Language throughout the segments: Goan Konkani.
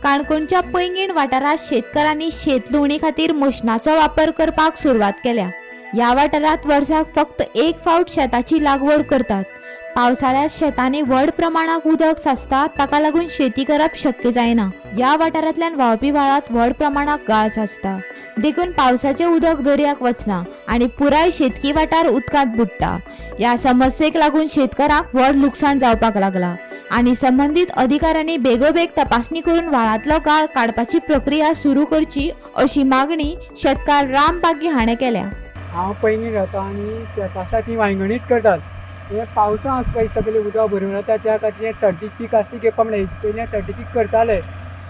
काणकोणच्या पैंगीण वाठारांत शेतकारांनी शेत लुवणी खातीर मशिनाचो वापर करपाक सुरवात केल्या. ह्या वाठारांत वर्साक फक्त एक फावट शेताची लागवड करतात. पावसाळ्यांत शेतांनी व्हड प्रमाणात उदक साचता, ताका लागून शेती करप शक्य जायना. ह्या वाठारांतल्यान व्हांवपी व्हाळांत व्हड प्रमाणात गाळ साचता, देखून पावसाचें उदक दर्याक वचना आनी पुराय शेतकी वाठार उदकांत बुडटा. ह्या समस्येक लागून शेतकारांक व्हड लुकसाण जावपाक लागला आनी संबंदीत अधिकाऱ्यांनी बेगोबेग तपासणी करून व्हाळांतलो गाळ काडपाची प्रक्रिया सुरू करची अशी मागणी शेतकार राम पागी हाणें केल्या. हांव पैंगीण रावता आनी शेत आसा ती वांयगणीच करतात. हें पावसा आसा पळय सगळें उदक भरून वता, त्या खातीर हें सर्टीक पीक आसा ती घेवपा म्हणल्यार हेजे पयलीं सर्टिफीक करताले.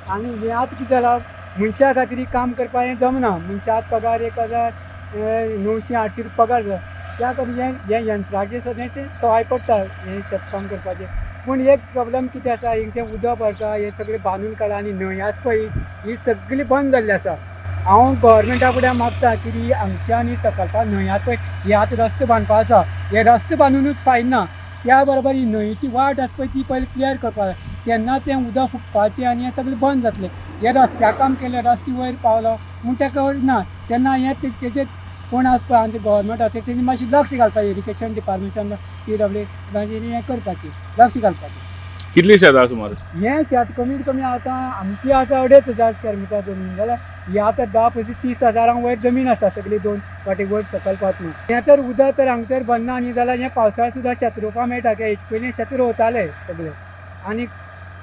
आनी हें आतां कितें जालां, मनशा खातीर काम करपाक हें जमना. मनशाक पगार 1900 800 रुपया पगार जाता. त्या खातीर हें हें यंत्राचें सदांच सवाय पडटा हें शेतकाम करपाचें. पूण एक प्रोब्लम कितें आसा, एक तें उदक भरता, हें सगळें बांदून काडला आनी न्हंय आसा पळय ही सगळी बंद जाल्ली आसा. हांव गव्हर्मेंटा फुडें मागता की हांगच्या आनी सकलपा न्हंय आसा पळय ही आतां रस्तो बांदपा आसा. हे रस्ते बांदुनूच फायदो ना, त्या बरोबर ही न्हंयेची वाट आसा पळय ती पयली क्लियर करपाक जाय. तेन्नाच हें उदक फुटपाचें आनी हें सगळें बंद जातलें. हे रस्त्या काम केलें, रस्ते वयर पावलो म्हूण ताका ना, तेन्ना हें तेजेर कोण आसा पळय आमचें गव्हर्मेंट आसा तेणी मातशें लक्ष घालपाचें. इरिगेशन डिपार्टमेंटान पीडब्ल्यू तांचेर हें करपाचें, लक्ष घालपाचें. कितली शेतां सुमार? हें शेत कमीत कमी आतां आमची आसा 2500 स्क्वेअर मिटर जमीन, जाल्यार ही आतां 10 25 30 हजारांक वयर जमीन आसा सगळी, दोन वाटे वयर सकयल पातून. हें तर उदक तर हांगा तर भरना न्ही, जाल्यार हें पावसाळ्यांत सुद्दां शेत रोवपाक मेळटा. कित्याक हेजे पयलीं शेत रोवताले सगळे आनी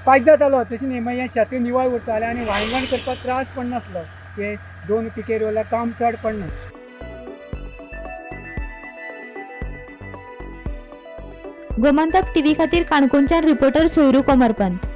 फायदो जातालो, तशें न्ही. मागीर हें शेत निवळ उरतालें आनी वांयगण करपाक त्रास पडनासलो. ते दोन पिके रोवल्यार काम चड पडना. गोमंतक टीव्ही खातीर काणकोणच्यान रिपोर्टर सोयरू कोमरपंत.